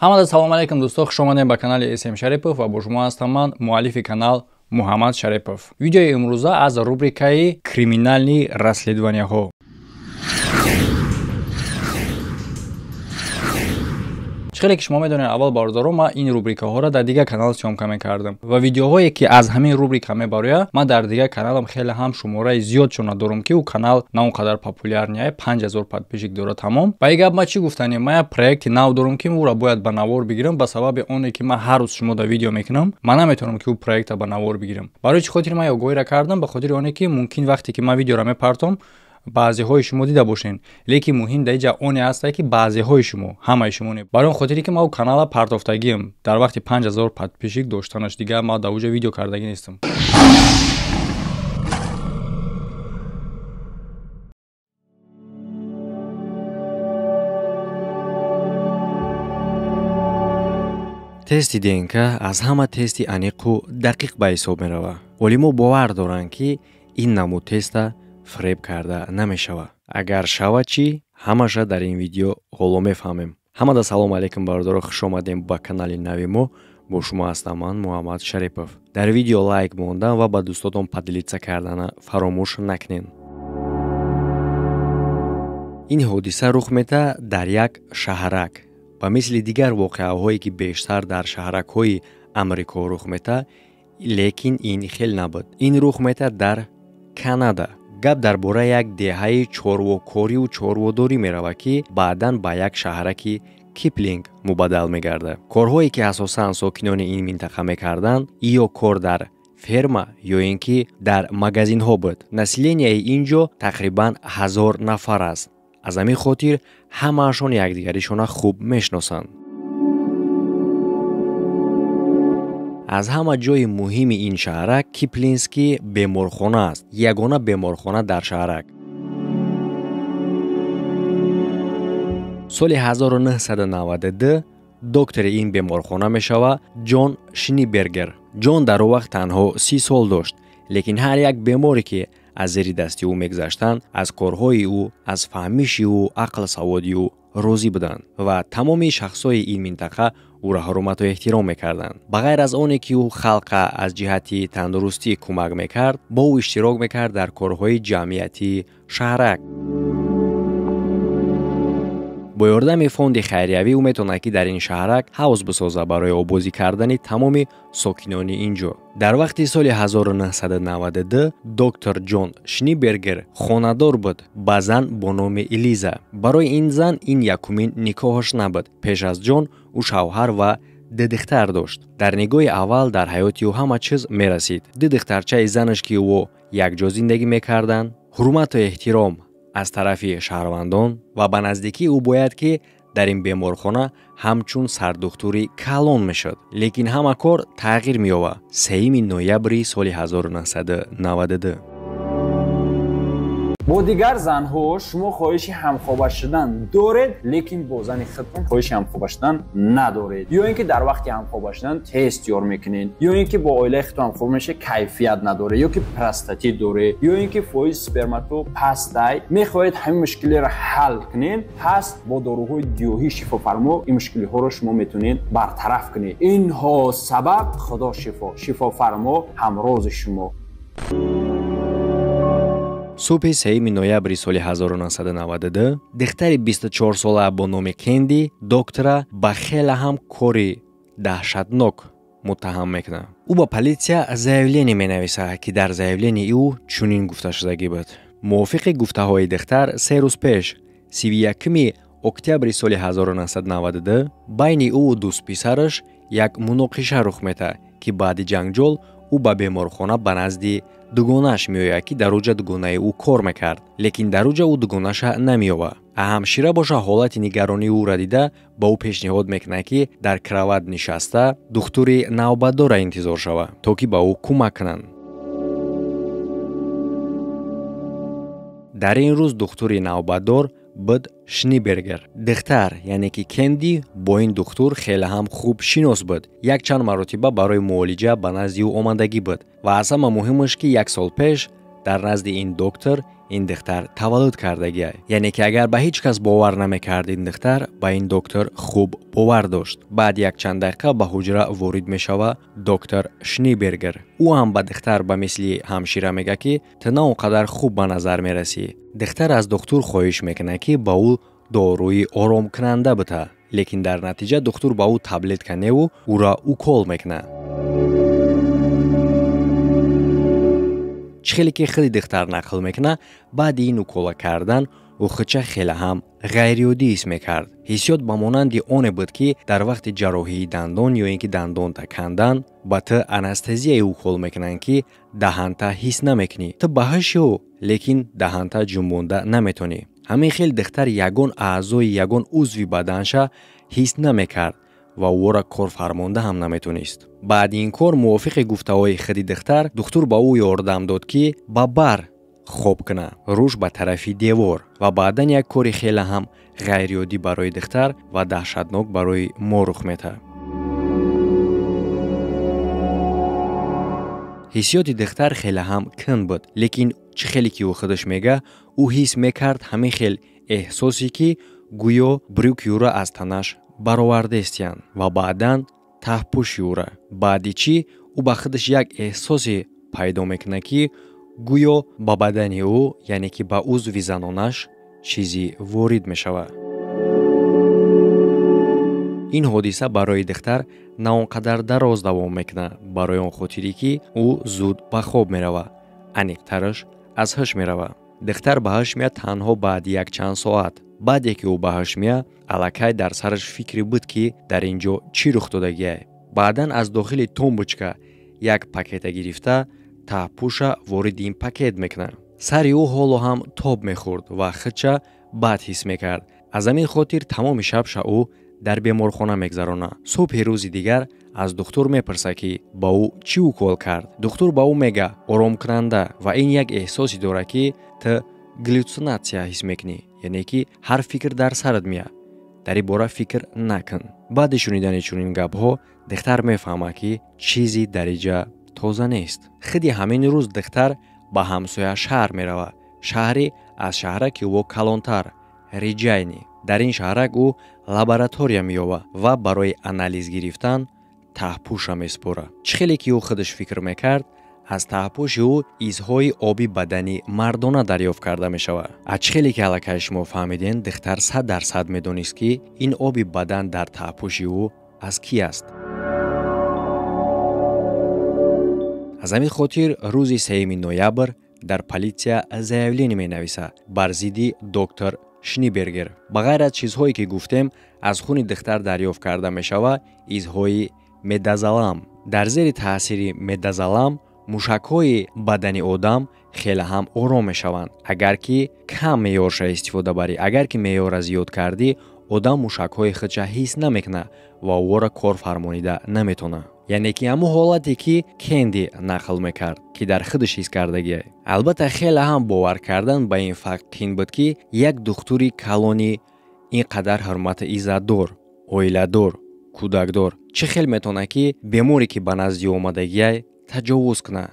Ҳамада салом алейкум дӯсто, хуш омадем ба канали СМ Шарипов ва бо шумо ҳастам ман, муаллифи канал Муҳаммад Шарипов. Видеои имрӯза аз рубрикаи криминальный расследованияҳо. Чӣ хеле ки шумо медонед, аввал бародаро, ман ин рубрикаҳоро дар дигар канал съёмка мекардам ва видеоҳое ки аз ҳамин рубрика мебарояд, ман дар дигар каналам хеле ҳам шумораи зиёдшона дорам, ки ӯ канал на он қадар популярный, 5000 подписчик дорад тамом. Ба ин гап ман чӣ гуфтанем? Ман як проекти нав дорам, ки ӯро бояд ба навор бигирам. Ба сабаби оне ки ман ҳар рӯз шумо дар видео мекунам, ман наметавонам ки ӯ проекта ба навор бигирам. Барои чӣ хотир ман огоҳиро кардам? Ба хотири оне ки мумкин вақте ки ман видеоро мепартом, баъзеҳои шумо дида бошед, лекин муҳим дар инҷа оне ҳастае, ки баъзеҳои шумо, ҳамаи шумо не. Барои он хотире ки ман ӯ канала партофтагиам дар вақти 5000 подписчик доштанаш, дигар ман дар уҷа видео кардагӣ нестам. Тести ДНК аз ҳама тести аниқу дақиқ ба ҳисоб меравад. Олимо бовар доранд, ки ин намуд теста фиреб карда намешавад. Агар шавад чӣ, ҳамаша дар ин видео ҳоло мефаҳмем. Ҳамада салом алейкум бародаро, хуш омадем ба канали нави мо. Бо шумо ҳастам ман, Муҳаммад Шарипов. Дар видео лайк мондан ва ба дӯстотон поделиться кардана фаромӯш накунед. Ин ҳодиса рух метаҳад дар як шаҳрак. Ба мисли дигар воқеаҳое ки бештар дар шаҳракҳои Амрико рух метаҳад, лекин ин хел набуд. Ин рух метаҳад дар Канада. Гап дар бораи як деҳаи чорвокорию чорводорӣ меравад, ки баъдан ба як шаҳраки Киплинг мубаддал мегардад. Корҳое ки асосан сокинони ин минтақа мекарданд, ё кор дар ферма, ё ин ки дар магазинҳо буд. Населенияи ин ҷо тақрибан 1000 нафар аст. Аз ҳамин хотир ҳамаашон якдигаришона хуб мешиносанд. Аз ҳама ҷои муҳими ин шаҳрак Киплинский беморхона аст, ягона беморхона дар шаҳрак. Соли 1992 доктори ин беморхона мешавад Ҷон Шнибергер. Ҷон дар он вақт танҳо 30 сол дошт, лекин ҳар як беморе ки аз зери дасти ӯ мегузаштанд, аз корҳои ӯ, аз фаҳмиши ӯ, ақл саводи ӯ розӣ буданд ва тамоми шахсҳои ин минтақа ӯро ҳурмату эҳтиром мекарданд. Ба ғайр аз оне ки ӯ халқа аз ҷиҳати тандурустӣ кӯмак мекард, бо ӯ иштирок мекард дар корҳои ҷамъиятии шаҳрак. Бо ёрдами фонди хайриявӣ ӯ метавонад, ки дар ин шаҳрак ҳавз бисозад барои обозӣ кардани тамоми сокинони ин ҷо. Дар вақти соли 1992 доктор Ҷон Шнибергер хонадор буд ба зан бо номи Элиза. Барои ин зан ин якумин никоҳаш набуд. Пеш аз Ҷон ӯ шавҳар ва ду духтар дошт. Дар нигоҳи аввал дар ҳаёти ӯ ҳама чиз мерасид. Ду духтарчаи занаш, ки ӯ якҷо зиндагӣ мекарданд, ҳурмату эҳтиром аз тарафи шаҳрвандон ва ба наздикӣ ӯ бояд ки дар ин беморхона ҳамчун сардухтури калон мешуд. Лекин ҳама кор тағйир меёбад 3 ноябри соли 1992. Бо дигар занҳо шумо хоҳиши ҳамхоба шудан доред, лекин бо зани худтон хоҳиши ҳамхоба шудан надоред, ё ин ки дар вақти ҳамхоба шудан тест ёр мекунед, ё ин ки бо оилаи худтон ҳамхоба мешавед, кайфият надоред, ё ки простатит доред, ё ин ки фоизи спермато пастай. Мехоҳед ҳамин мушкилиро ҳал кунед, пас бо доруҳои гиёҳии шифофармо ин мушкилиҳоро шумо метавонед бартараф кунед. Инҳо сабаб Худо шифо, шифофармо ҳамрози шумо. Субҳи 3 ноябри соли 1992 духтари 24-сола бо номи Кенди доктора ба хеле ҳам кори даҳшатнок муттаҳам мекунад. Ӯ ба полиция заявление менависад, ки дар заявлении ӯ чунин гуфта шудагӣ буд. Мувофиқи гуфтаҳои духтар, 3 рӯз пеш, 31 октябри соли 1992, байни ӯ дӯстписараш як муноқиша рух метаҳад, ки баъди ҷанҷол ӯ ба беморхона ба назди дугонааш меояд, ки дар уҷа дугонаи ӯ кор мекард, лекин дар уҷа ӯ дугонаша намеёбад. Ҳамшира боша ҳолати нигаронии ӯро дида ба ӯ пешниҳод мекунад, ки дар кроват нишаста духтури навбатдорро интизор шавад, то ки ба ӯ кӯмак кунанд. Дар ин рӯз духтури навбатдор буд Шнибергер. Духтар, яъне ки Кенди, бо ин духтур хеле ҳам хуб шинос буд. Якчанд маротиба барои муолиҷа ба назди ӯ омадагӣ буд ва аз ҳама муҳимаш, ки як сол пеш дар назди ин доктор ин духтар таваллуд кардагиай. Яъне ки агар ба ҳеҷ кас бовар намекард, ин духтар ба ин доктор хуб бовар дошт. Баъд якчанд дақиқа ба ҳуҷра ворид мешава доктор Шнибергер. Ӯ ҳам ба духтар ба мисли ҳамшира мега, ки ту на он қадар хуб ба назар мерасӣ. Духтар аз духтур хоҳиш мекунад, ки ба ӯ доруи оромкунанда бита, лекин дар натиҷа духтур ба ӯ таблетка неву ӯра укол мекунад. Чӣ хеле ки худи духтар нақл мекунад, баъди ин укола кардан ӯ худча хеле ҳам ғайриоддӣ ҳис мекард. Ҳиссиёт ба монанди оне буд, ки дар вақти ҷарроҳии дандон ё ин ки дандонта кандан ба ту анестезияи укол мекунанд, ки даҳанта ҳис намекунӣ. Ту ба ҳушё, лекин даҳанта ҷунбонда наметонӣ. Ҳамин хел духтар ягон аъзои ягон узви баданша ҳис намекард ва ӯро корфармонда ҳам наметонист. Баъди ин кор мувофиқи гуфтаҳои худи духтар, духтур ба ӯ ёрдам дод, ки ба бар хоб кунад, рӯш ба тарафи девор, ва баъдан як кори хеле ҳам ғайриоддӣ барои духтар ва даҳшатнок барои мо рух метаҳад. Ҳиссиёти духтар хеле ҳам кин буд, лекин чӣ хеле ки ӯ худаш мега, ӯ ҳис мекард ҳамин хел эҳсосе, ки гӯё брюки ӯро аз танаш баровардестиянд ва баъдан таҳпӯши ӯра. Баъди чӣ ӯ ба худаш як эҳсосе пайдо мекунад, ки гӯё ба бадани ӯ, яъне ки ба узви занонаш чизе ворид мешавад. Ин ҳодиса барои духтар на он қадар дароз давом мекунад, барои он хотире, ки ӯ зуд ба хоб меравад, аниқтараш аз ҳуш меравад. Духтар ба ҳуш меяд танҳо баъди якчанд соат. Баъде ки ӯ ба ҳуш меяд, аллакай дар сараш фикре буд, ки дар ин ҷо чӣ рух додагиай. Баъдан аз дохили тумбочка як пакета гирифта таҳпӯша вориди ин пакет мекунад. Сари ӯ ҳоло ҳам тоб мехӯрд ва худча бад ҳис мекард. Аз ҳамин хотир тамоми шабша ӯ дар беморхона мегзаронад. Субҳи рӯзи дигар аз духтур мепурсад, ки ба ӯ чӣ укол кард. Духтур ба ӯ мега оромкунанда, ва ин як эҳсосе дорад, ки ту галлюцинатсия ҳис мекунӣ, яъне ки ҳар фикр дар сарат меяд. Дар ин бора фикр накун. Баъди шунидани чунин гапҳо духтар мефаҳмад, ки чизи дар инҷа тоза нест. Худи ҳамин рӯз духтар ба ҳамсоя шаҳр меравад, шаҳре аз шаҳраки ӯ калонтар, Реҷайни. Дар ин шаҳрак ӯ лаборатория меёбад ва барои анализ гирифтан таҳпӯша месупорад. Чӣ хеле ки ӯ худаш фикр мекард, аз таҳпӯши ӯ изҳои оби бадани мардона дарёфт карда мешавад. Аз чӣ хеле ки аллакай шумо фаҳмиден, духтар 100% медонист, ки ин оби бадан дар таҳпӯши ӯ аз кӣ аст. Аз ҳамин хотир рӯзи 3 ноябр дар политсия заявление менависад бар зидди доктор Шнибергер. Ба ғайр аз чизҳое ки гуфтем, аз хуни духтар дарёфт карда мешавад изҳои медазолам. Дар зери таъсири медазолам мушакҳои бадани одам хеле ҳам ором мешаванд. Агар ки кам меъёрша истифода барӣ, агар ки меъёрра зиёд кардӣ, одам мушакҳои худша ҳис намекунад ва ӯро кор фармонида наметавонад. Яъне ки ҳамун ҳолате ки Кенди нақл мекард, ки дар худаш ҳис кардагиай. Албатта хеле ҳам бовар кардан ба ин факт қин буд, ки як духтури калони ин қадар ҳурмату иззатдор, оиладор, кӯдакдор чӣ хел метавонад, ки беморе ки ба назди омадагиай таҷовуз кунад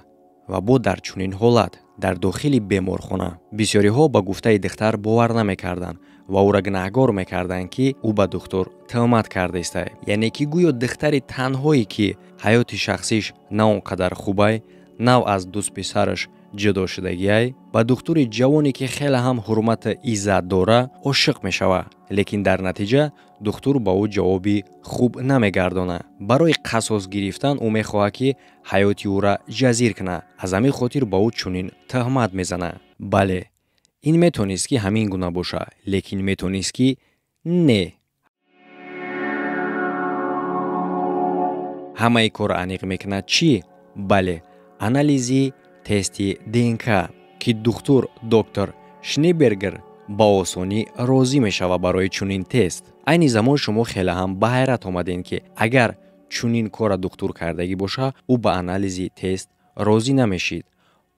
ва бо дар чунин ҳолат дар дохили беморхона. Бисёриҳо ба гуфтаи духтар бовар намекарданд ва ӯра гунаҳгор мекарданд, ки ӯ ба духтур тӯҳмат кардаистай. Яъне ки гӯё духтари танҳое, ки ҳаёти шахсиш на он қадар хубай, нав аз дӯстписараш ҷудо шудагиай, ба духтури ҷавоне, ки хеле ҳам ҳурмату иззат дора, ошиқ мешавад. Лекин дар натиҷа духтур ба ӯ ҷавоби хуб намегардонад. Барои қасос гирифтан ӯ мехоҳад, ки ҳаёти ӯра ҷазир кунад. Аз ҳамин хотир ба ӯ чунин тӯҳмат мезанад. Бале, ин метонист, ки ҳамин гуна бошад, лекин метонист, ки не. Ҳамаи корро аниқ мекунад чӣ? Бале, анализи тести ДНК, ки духтур доктор Шнибергер ба осонӣ розӣ мешавад барои чунин тест. Айни замон шумо хеле ҳам ба ҳайрат омадем, ки агар чунин корра духтур кардагӣ боша, ӯ ба анализи тест розӣ намешид.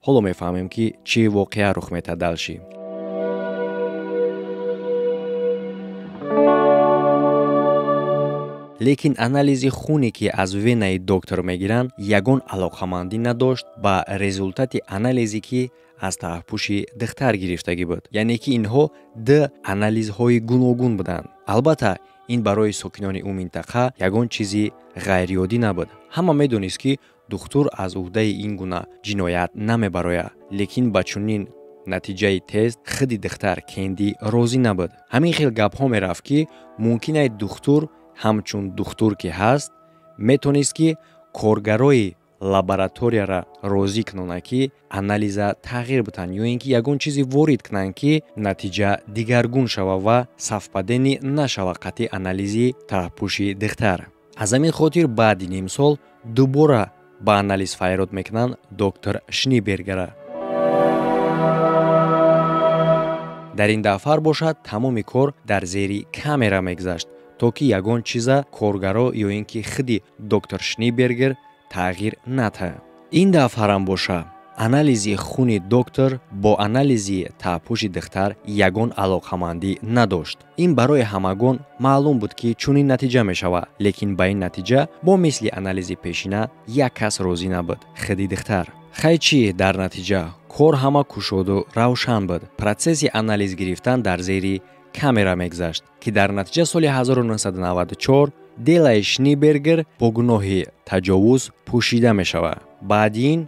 Ҳоло мефаҳмем, ки чӣ воқеа рух метаҳад далши. Лекин анализи хуне, ки аз венаи доктор мегиранд, ягон алоқамандӣ надошт ба результати анализе, ки аз таҳпӯши духтар гирифтагӣ буд. Яъне ки инҳо ду анализҳои гуногун буданд. Албатта, ин барои сокинони ӯ минтақа ягон чизи ғайриоддӣ набуд. Ҳама медонист, ки духтур аз уҳдаи ин гуна ҷиноят намебарояд, лекин ба чунин натиҷаи тест худи духтар Кенди розӣ набуд. Ҳамин хел гапҳо мерафт, ки мумкин ай духтур ҳамчун духтур ки ҳаст, метонист, ки коргарои лабораторияра розӣ кунонад, ки анализа тағйир битанд ё ин ки ягон чизе ворид кунанд, ки натиҷа дигаргун шава ва совпадение нашава қатъи анализи таҳпӯши духтар. Аз ҳамин хотир баъди нимсол дубора ба анализ файрод мекунанд доктор Шнибергера. Дар ин дафъар бошад, тамоми кор дар зери камера мегузашт, то ки ягон чиза коргаро ё ин ки худи доктор Шнибергер тағйир натаҳад. Ин дафъарам боша, анализи хуни доктор бо анализи таҳпӯши духтар ягон алоқамандӣ надошт. Ин барои ҳамагон маълум буд, ки чунин натиҷа мешавад, лекин ба ин натиҷа бо мисли анализи пешина як кас розӣ набуд – худи духтар. Хай чӣ, дар натиҷа кор ҳама кушоду равшан буд. Процесси анализ гирифтан дар зери камера мегузашт, ки дар натиҷа соли 1994 делаи Шнибергер бо гуноҳи таҷовуз пӯшида мешавад. Баъди ин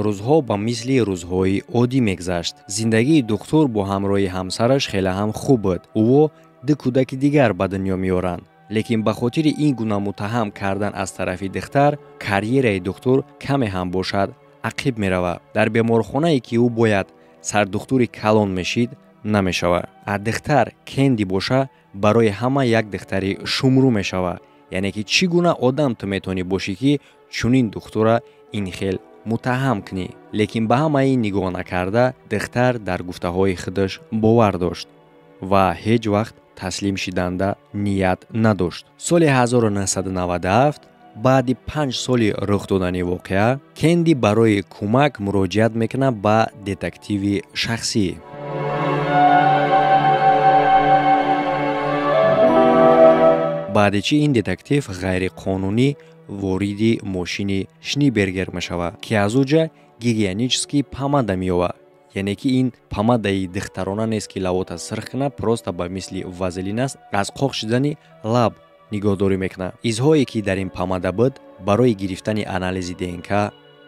рӯзҳо ба мисли рӯзҳои оддӣ мегузашт. Зиндагии духтур бо ҳамроҳи ҳамсараш хеле ҳам хуб буд. Ӯ ду кӯдаки дигар ба дунё меоранд. Лекин ба хотири ин гуна муттаҳам кардан аз тарафи духтар, карьераи духтур каме ҳам бошад ақиб меравад. Дар беморхонае ки ӯ бояд сардухтури калон мешид, намешавад. А духтар Кенди боша барои ҳама як духтари шумрӯ мешавад. Яъне ки чӣ гуна одам ту метавонӣ бошӣ, ки чунин духтура ин хел муттаҳам кунӣ? Лекин ба ҳамаи нигоҳ накарда, духтар дар гуфтаҳои худаш бовар дошт ва ҳеҷ вақт таслим шиданда ният надошт. Соли 1997 баъди 5 соли рух додани воқеа, Кенди барои кӯмак муроҷиат мекунад ба детективи шахсӣ. Баъди чӣ ин детектив ғайриқонунӣ вориди мошини Шнибергер мешавад, ки аз ӯ ҷа гигиенический помада меёвад. Яъне ки ин помадаи духтарона нест, ки лавота сирх кунад, просто ба мисли вазелин аст, аз қоқ шидани лаб нигоҳдорӣ мекунад. Изҳое ки дар ин помада буд, барои гирифтани анализи ДНК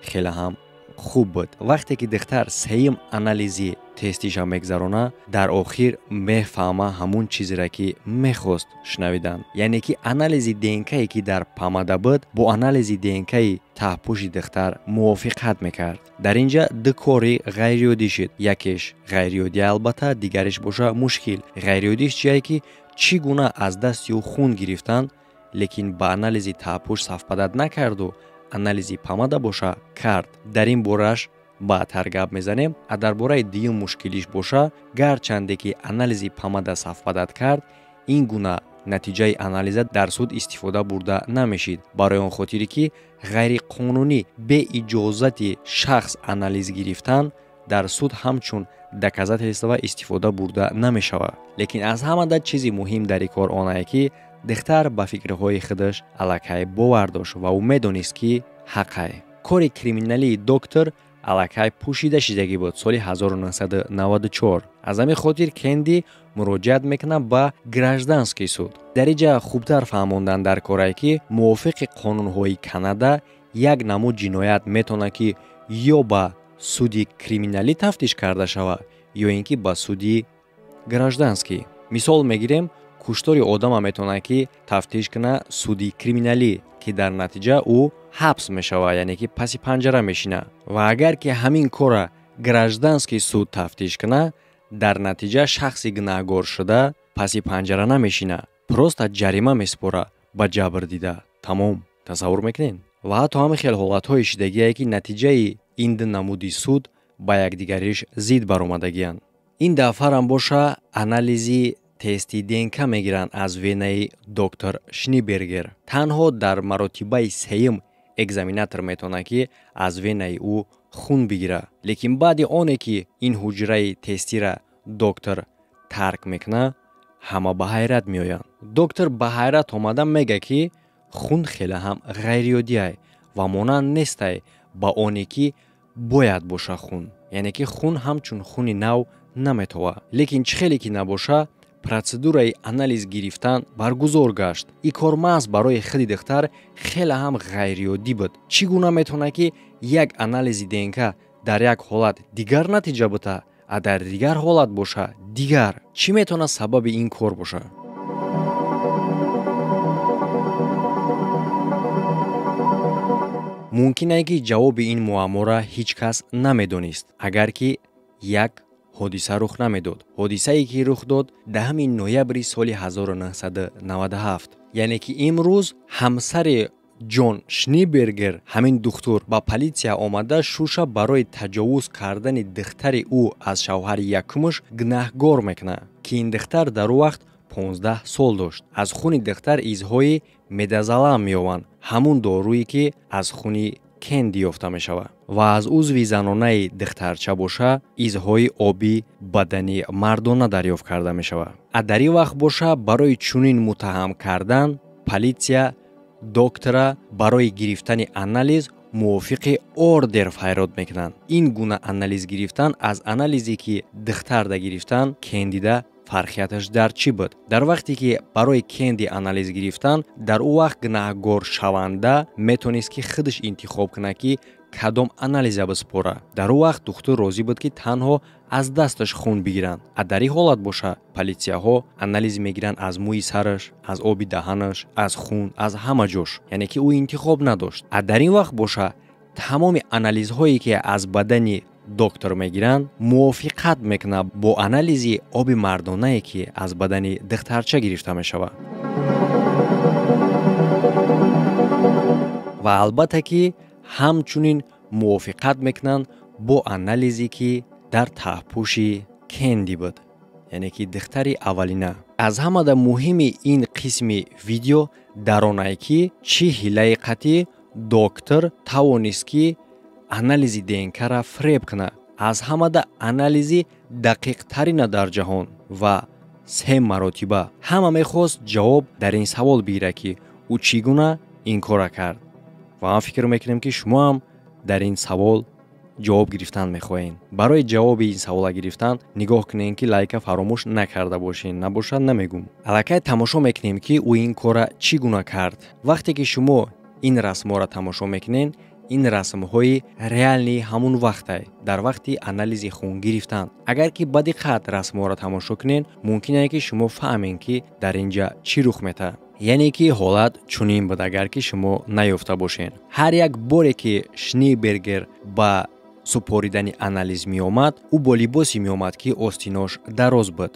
хеле ҳам хуб буд. Вақте ки духтар сеюм анализи тестиша мегзарона, дар охир мефаҳма ҳамун чизеро, ки мехост шунавидан. Яъне ки анализи ДНКе ки дар помада буд, бо анализи ДНКи таҳпӯши духтар мувофиқат мекард. Дар ин ҷа ду кори ғайриоддӣ шуд. Якеш ғайриоддӣ албатта, дигареш боша мушкил. Ғайриоддиш чие, ки чӣ гуна аз дасти ӯ хун гирифтанд, лекин ба анализи таҳпӯш совпадать накарду анализи помада боша кард. Дар ин бораш баъдтар гап мезанем. А дар бораи дуюм мушкилиш боша, гарчанде ки анализи помада совпадать кард, ин гуна натиҷаи анализа дар суд истифода бурда намешид, барои он хотире ки ғайриқонунӣ бе иҷозати шахс анализ гирифтан дар суд ҳамчун доказательство истифода бурда намешавад. Лекин аз ҳамада чизи муҳим дар ин кор онае, ки духтар ба фикрҳои худаш аллакай бовар дошт ва ӯ медонист, ки ҳаққай. Кори криминалии доктор аллакай пӯшида шидагӣ буд соли 1994. Аз ҳамин хотир Кенди муроҷиат мекунад ба гражданский суд. Дар ин ҷа хубтар фаҳмондан дар корае, ки мувофиқи қонунҳои Канада як намуд ҷиноят метавонад, ки ё ба суди криминалӣ тафтиш карда шавад, ё ин ки ба суди гражданский. Мисол мегирем, куштори одама метавонад, ки тафтиш кунад суди криминалӣ, ки дар натиҷа ӯ ҳабс мешавад, яъне ки паси панҷара мешинад. Ва агар ки ҳамин корра гражданский суд тафтиш кунад, дар натиҷа шахси гунаҳгор шуда паси панҷара намешинад, просто ҷарима месупорад ба ҷабр дида. Тамом. Тасаввур мекунед? Ва ҳатто ҳамин хел ҳолатҳои шидагие, ки натиҷаи ин ду намуди суд ба якдигариш зид баромадагианд. Ин дафъарам боша анализи тести ДНК мегиранд аз венаи доктор Шнибергер. Танҳо дар маротибаи сеюм экзаменатор метавонад, ки аз венаи ӯ хун бигирад. Лекин баъди оне ки ин ҳуҷраи тестира доктор тарк мекунад, ҳама ба ҳайрат меоянд. Доктор ба ҳайрат омада мега, ки хун хеле ҳам ғайриоддиай ва монанд нестай ба оне ки бояд боша хун. Яъне ки хун ҳамчун хуни нав наметова. Лекин чӣ хеле ки набоша, процедураи анализ гирифтан баргузор гашт. Ин кор маҳз барои худи духтар хеле ҳам ғайриоддӣ буд. Чӣ гуна метавонад, ки як анализи ДНК дар як ҳолат дигар натиҷа бута, а дар дигар ҳолат боша дигар? Чӣ метавонад сабаби ин кор боша? Мумкин ае, ки ҷавоби ин муамморо ҳеҷ кас намедонист, агар ки як ҳодиса рух намедод. Ҳодисае, ки рух дод 10 ноябри соли 1997. Яъне ки имрӯз ҳамсари Ҷон Шнибергер, ҳамин духтур, ба политсия омада шуша барои таҷовуз кардани духтари ӯ аз шавҳари якумаш гунаҳгор мекунад, ки ин духтар дар ӯ вақт 15 сол дошт. Аз хуни духтар изҳои медазолам меёванд, ҳамун доруе, ки аз хуни Кенди ёфта мешавад, ва аз узви занонаи духтарча боша изҳои оби бадани мардона дарёфт карда мешавад. А дар ин вақт боша барои чунин муттаҳам кардан политсия доктора барои гирифтани анализ мувофиқи ордер файрод мекунанд. Ин гуна анализ гирифтан аз анализе, ки духтарда гирифтан, Кендида фарқияташ дар чӣ буд? Дар вақте ки барои Кенди анализ гирифтан, дар ӯ вақт гунаҳгоршаванда метавонист, ки худаш интихоб кунад, ки кадом анализа биспора. Дар ӯ вақт духтур розӣ буд, ки танҳо аз дасташ хун бигиранд. А дар ин ҳолат боша политсияҳо анализ мегиранд аз мӯи сараш, аз оби даҳанаш, аз хун, аз ҳама ҷош. Яъне ки ӯ интихоб надошт. А дар ин вақт боша тамоми анализҳое, ки аз бадани доктор мегиранд, мувофиқат мекунад бо анализи оби мардонае, ки аз бадани духтарча гирифта мешавад. Ва албатта ки ҳамчунин мувофиқат мекунанд бо анализе, ки дар таҳпӯши Кенди буд, яъне ки духтари аввалина. Аз ҳамада муҳими ин қисми видео дар онае, ки чӣ ҳилаи қатъӣ доктор тавонист, ки анализи ДНК-ра фреб кунад. Аз ҳамада анализи дақиқтарина дар ҷаҳон ва 3 маротиба. Ҳама мехост ҷавоб дар ин савол бигирад, ки ӯ чӣ гуна ин корра кард. Ва ман фикр мекунем, ки шумо ҳам дар ин савол ҷавоб гирифтан мехоҳед. Барои ҷавоби ин савола гирифтан нигоҳ кунем, ки лайка фаромӯш накарда бошед, набошад намегум. Аллакай тамошо мекунем, ки ӯ ин корра чӣ гуна кард. Вақте ки шумо ин расмҳоро тамошо мекунед, ин расмҳои реални ҳамун вақтай, дар вақти анализи хун гирифтан. Агар ки ба диққат расмҳоро тамошо кунед, мумкин ае, ки шумо фаҳмед, ки дар ин ҷа чӣ рух метаҳад. Яъне ки ҳолат чунин буд, агар ки шумо наёфта бошед. Ҳар як боре, ки Шнибергер ба супоридани анализ меомад, ӯ бо либосе меомад, ки остинош дароз буд.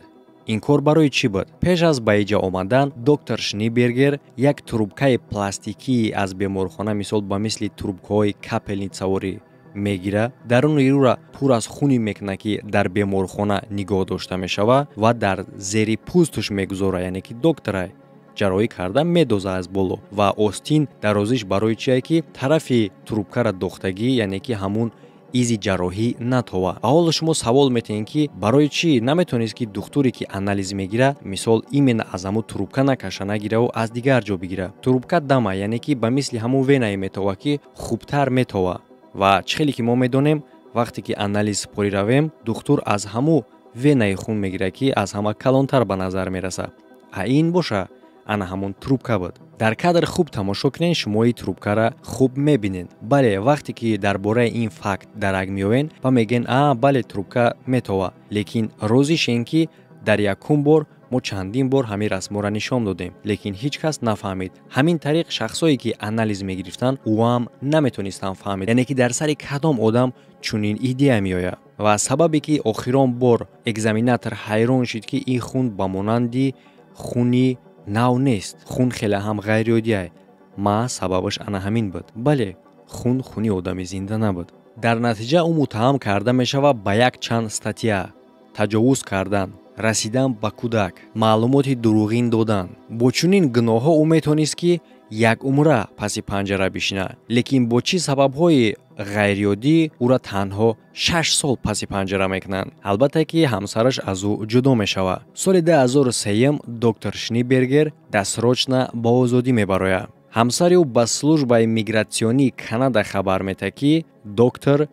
Ин кор барои чӣ буд? Пеш аз ба иҷа омадан доктор Шнибергер як трубкаи пластикии аз беморхона, мисол ба мисли трубкаҳои капельницаворӣ мегира, даруни рӯра пур аз хуне мекунад, ки дар беморхона нигоҳ дошта мешавад, ва дар зери пӯсташ мегузорад, яъне ки доктора ҷарроҳӣ карда медоза аз боло. Ва остин дарозиш барои чие, ки тарафи трубкара дохтагӣ, яъне ки ҳамун изи ҷарроҳӣ натова. Ва ҳоло шумо савол метиҳед, ки барои чӣ наметавонист, ки духтуре, ки анализ мегира, мисол именно аз ҳамун трубка накаша нагираву аз дигар ҷо бигира. Трубка дама, яъне ки ба мисли ҳамун венае метова, ки хубтар метова. Ва чӣ хеле ки мо медонем, вақте ки анализ супорӣ равем, духтур аз ҳамун венаи хун мегирад, ки аз ҳама калонтар ба назар мерасад. А ин боша ана ҳамун трубка буд. Дар кадр хуб тамошо кунед, шумои трубкара хуб мебинед. Бале, вақте ки дар бораи ин факт дарак меёвед ва мегӯед, а бале, трубка метова, лекин розишен, ки дар якум бор мо чандин бор ҳамин расмҳоро нишон додем, лекин ҳеҷ кас нафаҳмид. Ҳамин тариқ шахсое, ки анализ мегирифтанд, ӯам наметонистанд фаҳмид, яъне ки дар сари кадом одам чунин идея меояд. Ва сабабе, ки охирон бор экзаменатор ҳайрон шуд, ки ин хун ба монанди хуни нав нест, хун хеле ҳам ғайриоддиай, ма сабабаш ана ҳамин буд. Бале, хун хуни одами зинда набуд. Дар натиҷа ӯ муттаҳам карда мешавад ба як чанд статья: таҷовуз кардан, расидан ба кӯдак, маълумоти дурӯғин додан. Бо чунин гуноҳҳо ӯ метавонист, ки як умра паси панҷара бишинад, лекин бо чӣ сабабҳои ғайриоддӣ ӯра танҳо 6 сол паси панҷара мекунанд. Албатта ки ҳамсараш аз ӯ ҷудо мешавад. Соли 2003 доктор Шнибергер дастрочна ба озодӣ мебарояд. Ҳамсари ӯ ба службаи мигратсионии Канада хабар метаҳад, ки доктор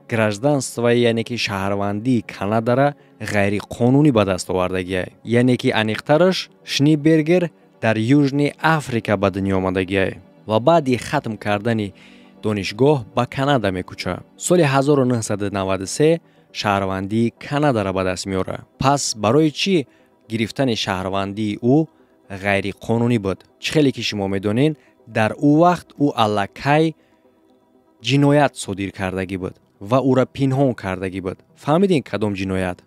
Гражданство, яъне ки шаҳрвандии Канадара ғайриқонунӣ ба даст овардагиай. Яъне ки аниқтараш, Шнибергер дар Южный Африка ба дунё омадагиай ва баъди хатм кардани донишгоҳ ба Канада мекӯчад. Соли 1993 шаҳрвандии Канадаро ба даст меорад. Пас барои чӣ гирифтани шаҳрвандии ӯ ғайриқонунӣ буд? Чӣ хеле ки шумо медонед, дар ӯ вақт ӯ аллакай ҷиноят содир кардагӣ буд ва ӯра пинҳон кардагӣ буд. Фаҳмидем кадом ҷиноят?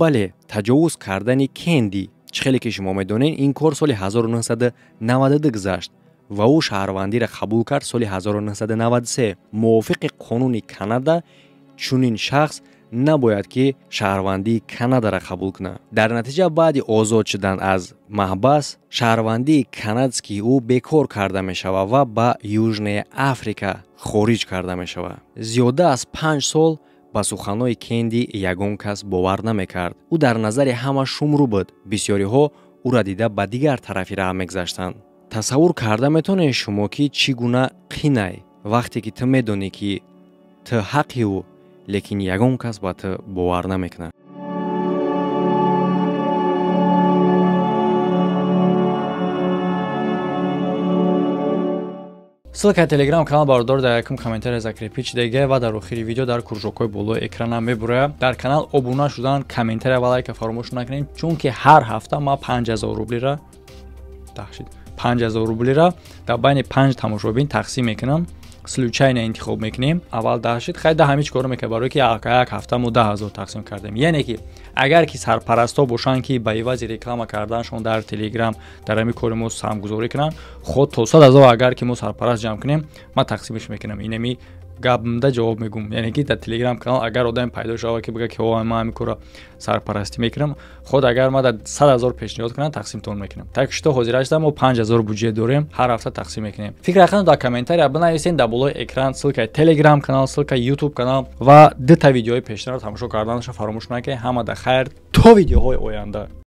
Бале, таҷовуз кардани Кенди. Чӣ хеле ки шумо медонед, ин кор соли 1992 гузашт ва ӯ шаҳрвандиро қабул кард соли 1993. Мувофиқи қонуни Канада чунин шахс набояд ки шаҳрвандии Канадаро қабул кунад. Дар натиҷа баъди озод шудан аз маҳбас шаҳрвандии канадскии ӯ бекор карда мешавад ва ба Южная Африка хориҷ карда мешавад. Зиёда аз 5 сол ба суханҳои Кенди ягон кас бовар намекард. Ӯ дар назари ҳама шумрӯ буд. Бисёриҳо ӯра дида ба дигар тарафи раҳ мегузаштанд. Тасаввур карда метавонед шумо, ки чӣ гуна қинай, вақте ки ту медонӣ, ки ту ҳаққи ӯ, лекин ягон кас ба ту бовар намекунад. Ссылка Телеграм канал бародор дар якум комментария закрепить шудагия ва дар охири видео дар кружокҳои болои экрана мебурояд. Дар канал обуна шудан, комментария ва лайка фаромӯш накунед, чунки ҳар ҳафта ман 5000 рублира тахшид 5000 рублира дар байни 5 тамошобин тақсим мекунам. Случайно интихоб мекунем. Аввал 10 шид, хай 10 ҳамин чӣ коро мекунад, барои ки як ҳафта мо 10000 тақсим кардем. Яъне ки агар ки сарпарастҳо бошанд, ки ба ивази реклама карданашон дар Телеграм дар ҳамин кори мо саҳмгузорӣ кунанд, худ то 100 000 агар ки мо сарпараст ҷамъ кунем, ман тақсимаш мекунам. Инами гапмда ҷавоб мегӯм. Яъне ки дар Телеграм канал агар одаме пайдо шавад, ки бигӯяд, ки о, ман ҳамин корро сарпарастӣ мекунам, худ агар ман дар 100 000 пешниҳод кунам, тақсимтон мекунам. Так что ҳозир шуда мо 5000 буҷет дорем, ҳар ҳафта тақсим мекунем. Фикр хатон дар комментария бинависед, дар болои экран ссылкаи Телеграм канал, ссылкаи Ютуб канал ва дута видеои пешнаро тамошо карданашро фаромӯш накунед. Ҳама да хайр, то видеоҳои оянда.